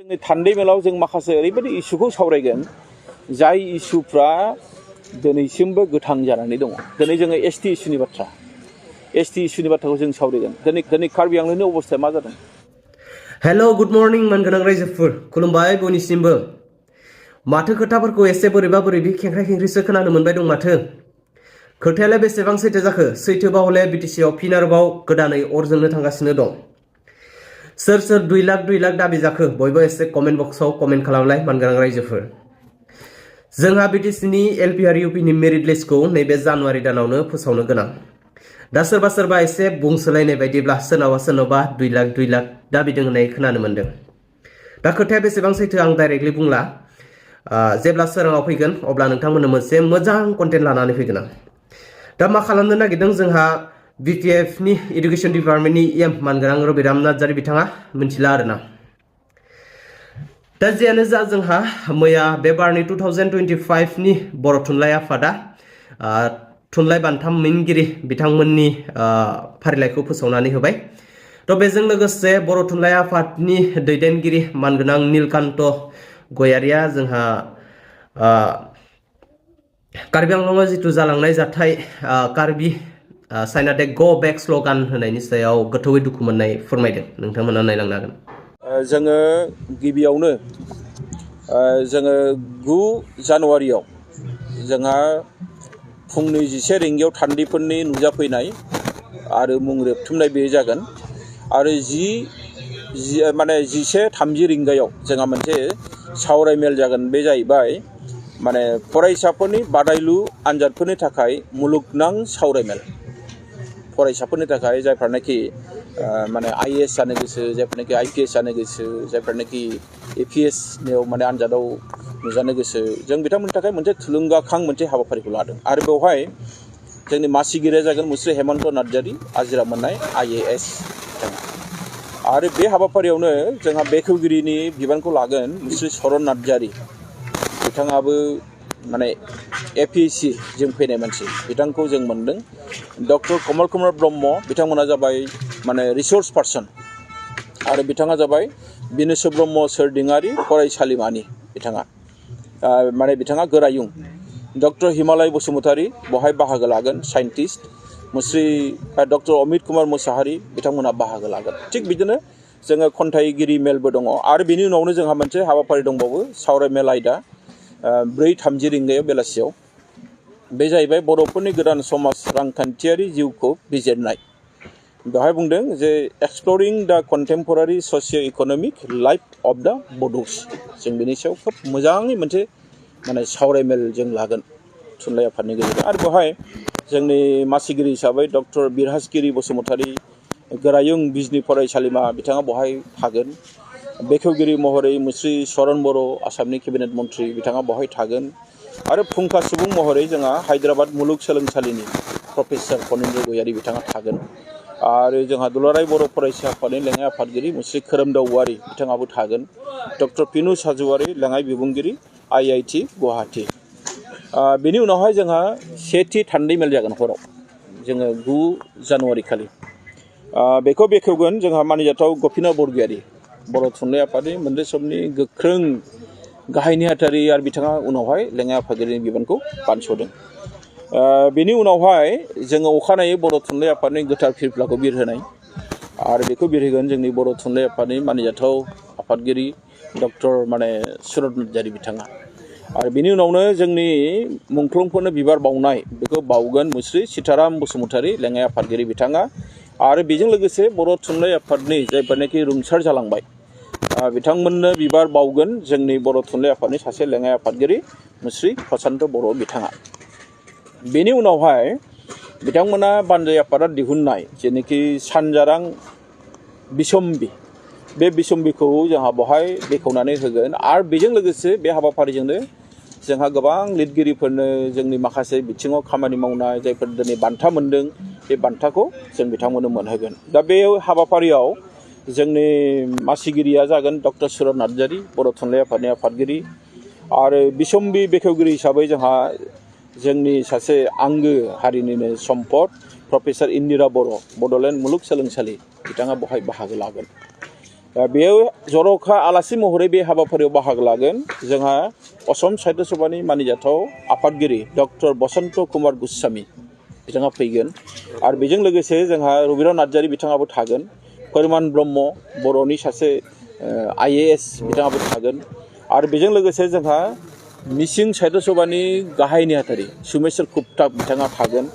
जोंनि थान्दै मेलाव जों माखासे ओरैबायदि इस्युखौ सावरायगोन जाय इस्युफ्रा दिनैसिमबो गोथां जानानै दङ। दिनै जोङो एसटि इस्युनि बाथ्राखौ जों सावरायगोन। दिनै कार्बि आंलंनि अबस्थाया मा जादों? हेलो गुड मर्निं मानगोनां रायजोफोर खुलुमबाय बयनिसिमबो। माथो खोथाफोरखौ एसे बोरैबा बोरैबि खेंख्रा खेंख्रिसो खोनानो मोनबाय दं माथो। खोथायालाय बेसेबां सैथो जाखो? सैथोबा हले बिटिसिआव फिन आरोबाव गोदानै अर जोंनो थांगासिनो दं। सोर 2 लाख दाबि जाखो? बयबो एसे कमेन्ट बक्सआव कमेन्ट खालामलाय मानगोनां रायजोफोर। जोंहा बिटिसिनि एलपि आरो इउपिनि मेरिट लिस्टखौ नैबे जानुवारि दानावनो फोसावनो गोनां। दा सोरबा एसे बुंसोलायनाय बायदिब्ला सोरनावबा 2 लाख दाबिदों होननाय खोनानो मोनदों। दा खोथाया बेसेबां सैथो आं डाइरेक्टलि बुंला। जेब्ला सोराङाव फैगोन अब्ला नोंथांमोननो मोनसे मोजां कन्टेन्ट लानानै फैगोन आं। दा मा खालामनो नागिरदों जोंहा बिटिएफनि इडुकेसन डिपार्टमेन्टनि इएम मानगोनां रबिराम नार्जारि बिथाङा मिथिला आरोना। दा जियानो जा जोंहा मैया बे बारनि 2025 नि बर' थुनलाइ आफादा थुनलाइ बान्था मोनगिरि बिथांमोननि फारिलाइखौ फोसावनानै होबाय। थ' बेजों लोगोसे बर' थुनलाइ आफादनि दैदेनगिरि मानगोनां नीलकान्त गयारिया जोंहा कार्बि आंलंआव जिथु जालांनाय जाथाय कार्बि चाइना टेक गो बेक स्ल'गान होनायनि सायाव गोथौयै दुखु मोननाय फोरमायदों। नोंथांमोना नायलांनो हागोन। जोङो गिबियावनो जोङो 9 जानुवारियाव जोंहा फुंनि 11 रिंगायाव थान्दैफोरनि नुजाफैनाय आरो मुं रेबथुमनाय बे जागोन। आरो 11:30 रिंगायाव जोंहा मोनसे सावरायमेल जागोन। बे जाहैबाय माने फरायसाफोरनि बादायलु आनजादफोरनि थाखाय मुलुगनां सावरायमेल। फरायसाफोरनि थाखाय जायफोरनाखि माने आइएएस जानो गोसो, जायफोरनाखि आइपिएस जानो गोसो, जायफोरनाखि एपिएसनियाव माने आनजादाव नुजानो गोसो, जों बिथांमोननि थाखाय मोनसे थुलुंगाखां मोनसे हाबाफारिखौ लादों। आरो बेवहाय जोंनि मासिगिरिया जागोन मुस्रि हेमन्त नार्जारि, आजिरा मोननाय आइएएस बिथाङा। आरो बे हाबाफारियावनो जोंहा बेखेवगिरिनि बिबानखौ लागोन मुस्रि चरन नार्जारि। बिथाङाबो माने एपिएससि जों फैनाय मानसि, बिथांखौ जों मोनदों। डक्टर कमल कुमार ब्रह्म बिथांमोना जाबाय माने रिसर्स पार्सन। आरो बिथाङा जाबाय बिनेश ब्रह्म सोरदिङारि फरायसालिमानि बिथाङा बिथाङा गोरायुं। डक्टर हिमालय बसुमतारी बहाय बाहागो लागोन, साइन्टिस्ट। मुस्रि डक्टर अमित कुमार मुसाहारि बिथांमोना बाहागो लागोन। थिग बिदिनो जोङो खन्थाइगिरि मेलबो दङ। आरो बिनि उनावनो जोंहा मोनसे हाबाफारि दंबावो, सावरायमेल आयदा 4:30 रिंगायाव बेलासियाव। बे जाहैबाय बर'फोरनि गोदान समाज रांखान्थियारि जिउखौ बिजिरनाय। बेवहाय बुंदों जे एक्सप्लरिं द contemporary socio' economic life of द बड'स। जों बेनि सायाव खोब मोजाङै मोनसे माने सावरायमेल जों लागोन थुनलाइ आफादनि गेजेरजों। आरो बेवहाय जोंनि मासिगिरि हिसाबै डक्टर बिरहासगिरि बसुमतारी, गोरायुं बिजनि फरायसालिमा बिथाङा बहाय थागोन। बेखेवगिरि महरै मुस्रि चरन बर' आसामनि केबिनेट मन्थ्रि बिथाङा बहाय थागोन। आरो फुंखा सुबुं महरै जोंहा हायद्राबाद मुलुगसोलोंसालिनि प्रफेसर फनिन्द्र गयारि बिथाङा थागोन। आरो जोंहा दुलाराय बर' फरायसा आफादनि लेङाइ आफादगिरि मुस्रि खोरोमदाव औवारि बिथाङाबो थागोन। डक्टर पिनुस हाज'वारि लेङाइ बिबुंगिरि IIT गुवाहाटी। बेनि उनावहाय जोंहा सेथि थान्दै मेल जागोन हराव, जोङो 9 जानुवारि खालि। बेखौ बेखेवगोन जोंहा मानिजाथाव गपिनाथ बरगयारि, बर' थुनलाइ आफादनि मोनसे समनि गोख्रों गाहाय नेहाथारि। आरो बिथाङा उनावहाय लेङाइ आफादगिरिनि बिबानखौ बानस'दों। बेनि उनावहाय जोङो अखानायै बर' थुनलाइ आफादनि गोथार फिरफिलाखौ बिरहोनाय। आरो बेखौ बिरहोगोन जोंनि बर' थुनलाइ आफादनि मानिजाथाव आफादगिरि डक्टर सुरत नार्जारि बिथाङा। आरो बिनि उनावनो जोंनि मुंख्लंफोरनो बिबार बावनाय बेखौ बावगोन मुस्रि सीताराम बसुमतारी लेङाइ आफादगिरि बिथाङा। आरो बेजों लोगोसे बर' थुनलाइ आफादनि जायफोरनाखि रुंसार जालांबाय बिथांमोननो बिबार बावगोन जोंनि बर' थुनलाइ आफादनि सासे लेङाइ आफादगिरि मुस्रि प्रसान्त बर' बिथाङा। बेनि उनावहाय बिथांमोना बानजाय आफादा दिहुननाय जेनोखि सानजारां बिसम्बि, बे बिसम्बिखौ जोंहा बहाय बेखेवनानै होगोन। आरो बेजों लोगोसे बे हाबाफारिजोंनो जोंहा गोबां लिरगिरिफोरनो जोंनि माखासे बिथिङाव खामानि मावनाय जायफोर दिनै बान्था मोनदों, बे बान्थाखौ जों बिथांमोननो मोनहोगोन। दा बे हाबाफारियाव जोंनि मासिगिरिया जागोन डक्टर सुरत नार्जारि, बर' थुनलाइ आफादनि आफादगिरि। आरो बिसम्बि बेखेवगिरि हिसाबै जोंहा जोंनि सासे आंगो हारिनिनो सम्पद प्रफेसर इन्दिरा बर', बड'लेण्ड मुलुगसोलोंसालि बिथाङा बहाय बाहागो लागोन। बेयाव जर'खा आलासि महरै बे हाबाफारियाव बाहागो लागोन जोंहा असम साहित्य सभानि मानिजाथाव आफादगिरि डक्टर बसन्त कुमार गस्वामी बिथाङा फैगोन आरो बेजों लोगोसे जोंहा रबिन्द्र नार्जारि बिथाङाबो थागोन फोरमान ब्रह्म बर'नि सासे IAS बिथाङाबो थागोन आरो बेजों लोगोसे जोंहा मिसिं साहित्य सभानि गाहाय नेहाथारि सुमेश्वर कुप्ता बिथाङा थागोन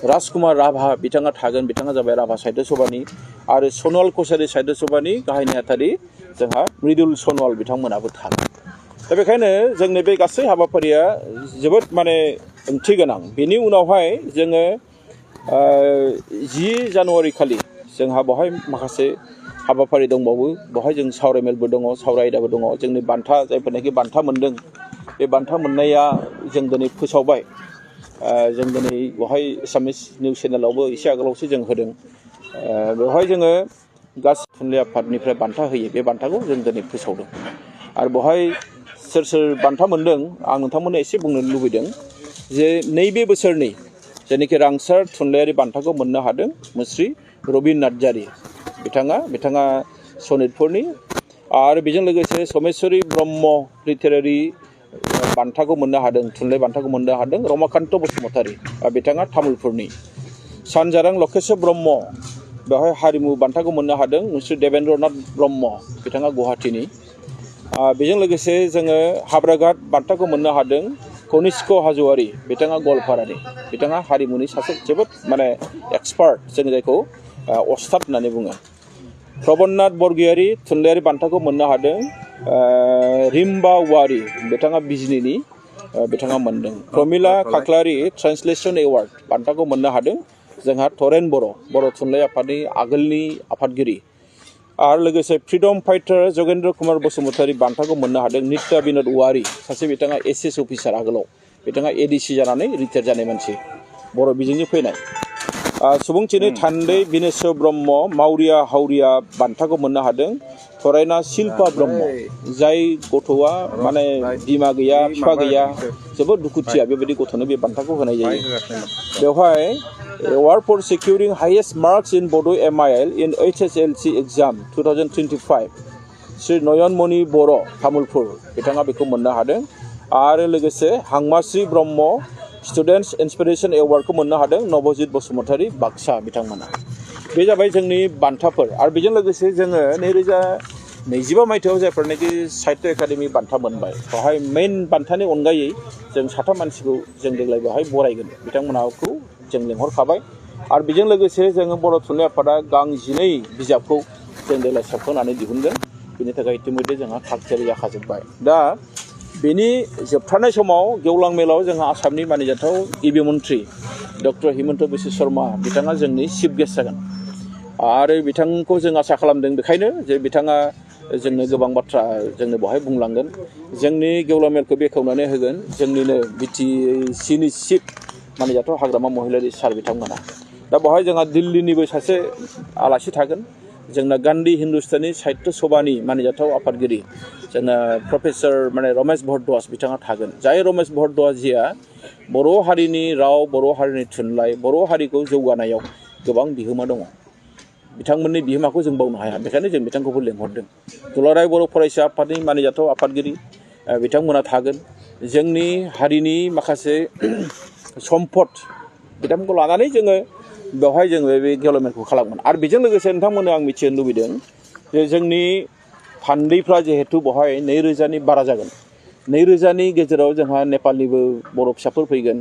राजकुमार राभा बिथाङा थागोन बिथाङा जाबाय राभा साहित्य सभानि आरो सनवाल कसारि साहित्य सभानि गाहाय नेहाथारि जोंहा मृदुल सनवाल बिथांमोनाबो थागोन दा बेखायनो जोंनि बे गासै हाबाफारिया जोबोद माने ओंथि गोनां बेनि उनावहाय जोङो 10 जानुवारि खालि जोंहा बेवहाय माखासे हाबाफारि दंबावो बेवहाय जों सावरायमेलबो दङ सावराय आयदाबो दङ जोंनि बान्था जायफोरनाखि बान्था मोनदों बे बान्था मोननाया जों दिनै फोसावबाय जों दिनै बेवहाय एसामिस निउस चेनेलावबो एसे आगोलावसो जों होदों बेवहाय जोङो गासै थुनलाइ आफादनिफ्राय बान्था होयो बे बान्थाखौ जों दिनै फोसावदों आरो बेवहाय सोर सोर बान्था मोनदों आं नोंथांमोननो एसे बुंनो लुबैदों जे नैबे बोसोरनि जेनाखि रांसार थुनलाइयारि बान्थाखौ मोननो हादों मुस्रि रबिन नार्जारि बिथाङा सनितपुरनि आरो बेजों लोगोसे समेश्वरी ब्रह्म लिटारेरि बान्थाखौ मोननो हादों थुनलाइ बान्थाखौ मोननो हादों रमाकान्त बसुमतारी बिथाङा तामुलपुरनि सानजारां लकेश्वर ब्रह्म बेवहाय हारिमु बान्थाखौ मोननो हादों मुस्रि देवेन्द्रनाथ ब्रह्म बिथाङा गुवाहाटीनि बेजों लोगोसे जोङो हाब्राघाट बान्थाखौ मोननो हादों कनिष्क हाज'वारि बिथाङा गवालपारानि बिथाङा हारिमुनि सासे जोबोद माने एक्सपार्ट जों जायखौ अस्ताद होननानै बुङो प्रबन्नाथ बरगयारि थुनलाइयारि बान्थाखौ मोननो हादों रिम्बा वारि बिथाङा बिजनीनि बिथाङा मोनदों प्रमिला खाख्लारि ट्रेन्सलेसन एवार्ड बान्थाखौ मोननो हादों जोंहा तरेन बर' थुनलाइ आफादनि आगोलनि आफादगिरि आरो लोगोसे फ्रिडम फाइटार जगेन्द्र कुमार बसुमतारी बान्थाखौ मोननो हादों नित्या बिनोद औवारि सासे बिथाङा SS अफिसार आगोलाव बिथाङा ADC जानानै रिटायार जानाय मानसि बर' बिजोंनि फैनाय सुबुंथिनि थान्दै बिनेश्वर ब्रह्म मावरिया हावरिया बान्थाखौ मोननो हादों फरायना शिल्पा ब्रह्म जाय गथ'आ माने बिमा गैया बिफा गैया जोबोद दुखुथिया बेबायदि गथ'नो बे बान्थाखौ होनाय जायो बेवहाय Award for securing highest marks in Bodo MIL in HSLC exam 2025 Shri नयनमणि बर' तामुलपुर बिथाङा बेखौ मोननो हादों आरो लोगोसे हांमाश्री ब्रह्म स्टुडेन्ट्स इन्सपिरेसन एवार्डखौ मोननो हादों नबजित बसुमतारी बाक्सा बिथांमोना बे जाबाय जोंनि बान्थाफोर आरो बेजों लोगोसे जोङो 2025 मायथाइयाव जायफोरनाखि साहित्य एकाडेमि बान्था मोनबाय बेवहाय मेइन बान्थानि अनगायै जों 7 मानसिखौ जों देग्लाय बेवहाय बरायगोन बिथांमोनखौ जों लेंहरखाबाय आरो बेजों लोगोसे जोङो बर' थुनलाइ आफादा गां 12 बिजाबखौ जों देग्लाय सेबखांनानै दिहुनगोन बेनि थाखाय इतिमध्य जोंहा थागथियारि जाखाजोब्बाय दा बेनि जोबथारनाय समाव गेवलां मेलाव जोंहा आसामनि मानिजाथाव गिबि मन्थ्रि डक्टर हिमन्त बिश्व शर्मा बिथाङा जोंनि चिफ गेस्ट जागोन आरो बिथांखौ जों आसा खालामदों बेखायनो जे बिथाङा जोंनो गोबां बाथ्रा जोंनो बेवहाय बुंलांगोन जोंनि गेवलां मेलखौ बेखेवनानै होगोन जोंनिनो BTCनि चिफ मानिजाथाव हाग्रामा महिलारि सार बिथांमोना दा बेवहाय जोंहा दिल्लीनिबो सासे आलासि थागोन जोंना गान्धी हिन्दुस्तानी साहित्य सभानि मानिजाथाव आफादगिरि जोंना प्रफेसर माने रमेश भरद्वाज बिथाङा थागोन जाय रमेश भरद्वाजिया बर' हारिनि राव बर' हारिनि थुनलाइ बर' हारिखौ जौगानायाव गोबां बिहोमा दङ बिथांमोननि बिहोमाखौ जों बावनो हाया बेखायनो जों बिथांखौबो लेंहरदों दुलाराय बर' फरायसा आफादनि मानिजाथाव आफादगिरि बिथांमोना थागोन जोंनि हारिनि माखासे सम्पद बिथांमोनखौ लानानै जोङो बेवहाय जोङो बे गेवलां मेलखौ खालामगोन आरो बेजों लोगोसे नोंथांमोननो आं मिथिनो लुबैदों जे जोंनि थान्दैफ्रा जिहेतु बेवहाय 2000नि बारा जागोन 2000नि गेजेराव जोंहा नेपालनिबो बर' फिसाफोर फैगोन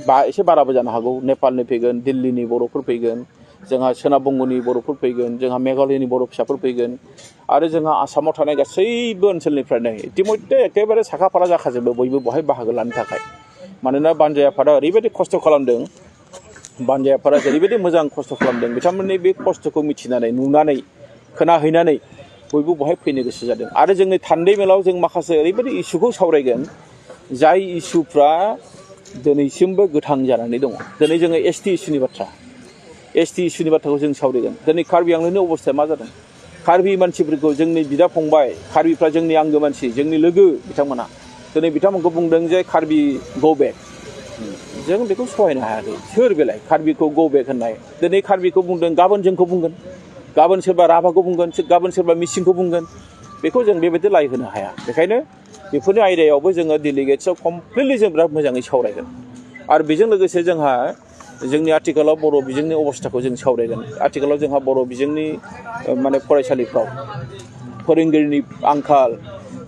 बा एसे बाराबो जानो हागौ नेपालनि फैगोन दिल्लीनि बर'फोर फैगोन जोंहा सोनाब बंगनि बर'फोर फैगोन जोंहा मेघालयनि बर' फिसाफोर फैगोन आरो जोंहा आसामाव थानाय गासैबो ओनसोलनिफ्रायनो इतिमध्य एखेबारे साखाफारा जाखाजोबो बयबो बेवहाय बाहागो लानो थाखाय मानोना बानजाय आफादा ओरैबायदि खस्थ' खालामदों बानजाय आफादा जेरैबायदि मोजां खस्थ' खालामदों बिथांमोननि बे खस्थ'खौ मिथिनानै नुनानै खोनाहैनानै बयबो बेवहाय फैनो गोसो जादों आरो जोंनि थान्दै मेलाव जों माखासे ओरैबायदि इस्युखौ सावरायगोन जाय इस्युफ्रा दिनैसिमबो गोथां जानानै दङ दिनै जोङो ST इस्युनि बाथ्राखौ जों सावरायगोन दिनै कार्बि आंलंनि अबस्थाया मा जादों कार्बि मानसिफोरखौ जोंनि बिदा फंबाय कार्बिफ्रा जोंनि आंगो मानसि जोंनि लोगो बिथांमोना दिनै बिथांमोनखौ बुंदों जे कार्बि गो बेक जों बेखौ सहायनो हायाखै सोर बेलाय कार्बिखौ गो बेक होननाय दिनै कार्बिखौ बुंदों गाबोन जोंखौ बुंगोन गाबोन सोरबा राभाखौ बुंगोन गाबोन सोरबा मिसिंखौ बुंगोन बेखौ जों बेबायदि लाय होनो हाया बेखायनो बेफोरनि आयदायावबो जोङो डेलिगेट्सआव कमप्लिटलि जों बिराद मोजाङै सावरायगोन आरो बेजों लोगोसे जोंहा जोंनि आथिखालाव बर' बिजोंनि अबस्थाखौ जों सावरायगोन आथिखालाव जोंहा बर' बिजोंनि माने फरायसालिफ्राव फोरोंगिरिनि आंखाल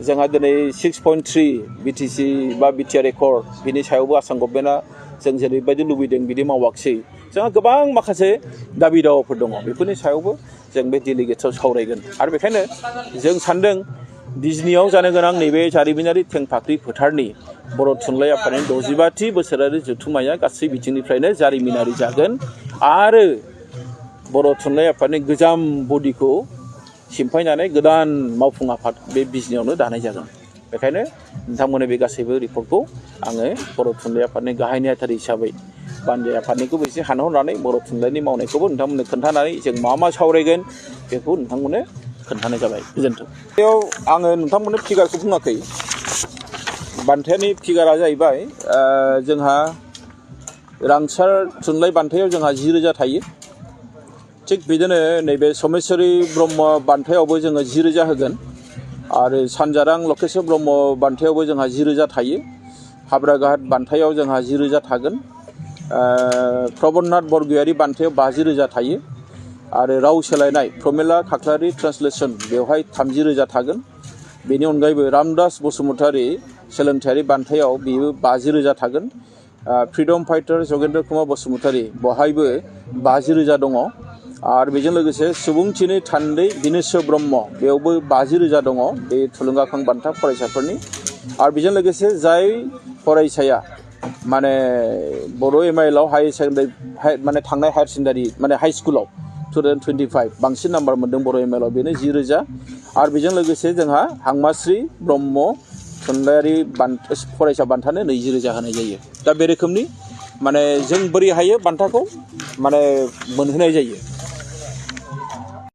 जोंहा दिनै 6.3 बिटिसि बा बिटिआर एकर्ड बिनि सायावबो आसाम गभर्नमेन्टआ जों जेरैबायदि लुबैदों बिदि मावाखिसै जोंहा गोबां माखासे दाबि दावाफोर दङ बेफोरनि सायावबो जों बे डेलिगेट्सआव सावरायगोन आरो बेखायनो जों सानदों बिजनियाव जानो गोनां नैबे जारिमिनारि थेंफाख्रि फोथारनि बर' थुनलाइ आफादनि 65थि बोसोरारि जथुम्माया गासै बिथिंनिफ्रायनो जारिमिनारि जागोन आरो बर' थुनलाइ आफादनि गोजाम बडिखौ सिमफायनानै गोदान मावफुं आफाद बे बिजनियावनो दानाय जागोन बेखायनो नोंथांमोननि बे गासैबो रिपर्टखौ आङो बर' थुनलाइ आफादनि गाहाय नेहाथारि हिसाबै बानजाय आफादनिखौबो एसे हानहरनानै बर' थुनलाइनि मावनायखौबो नोंथांमोननो खोन्थानानै जों मा सावरायगोन बेखौ नोंथांमोननो खोन्थानाय जाबाय गोजोन्थों बेयाव आङो नोंथांमोननो फिगारखौ बुङाखै बान्थानि फिगारा जाहैबाय जोंहा रांसार थुनलाइ बान्थायाव जोंहा 10,000 थायो थिग बिदिनो नैबे समेश्वरी ब्रह्म बान्थायावबो जोङो 10,000 होगोन आरो सानजारां लकेश्वर ब्रह्म बान्थायावबो जोंहा 10,000 थायो हाब्राघाट बान्थायाव जोंहा 10,000 थागोन प्रबन्नाथ बरगयारि बान्थायाव 50,000 थायो आरो राव सोलायनाय प्रमिला खाख्लारि ट्रान्सलेसन बेवहाय 30,000 थागोन बेनि अनगायैबो रामदास बसुमतारी सोलोंथायारि बान्थायाव बेयो 50,000 थागोन फ्रिडम फाइटार जगेन्द्र कुमार बसुमतारी बहायबो 50,000 दङ आरो बेजों लोगोसे सुबुंथिनि थान्दै बिनेस्वर ब्रह्म बेयावबो 50,000 दङ बे थुलुंगाखां बान्था फरायसाफोरनि आरो बेजों लोगोसे जाय फरायसाया माने बर' एमआइएलआव हाई सेकेन्डारि माने थांनाय हायार सेकेन्डारि माने हाई स्कुलाव 2025 बांसिन नाम्बार मोन्दों बर' एमआइएलआव बेनो 10,000 आरो बेजों लोगोसे जोंहा हांमाश्री ब्रह्म थुनलाइयारि फरायसा बान्थानो 20,000 होनाय जायो दा बे रोखोमनि माने जों बोरै हायो बान्थाखौ माने मोनहोनाय जायो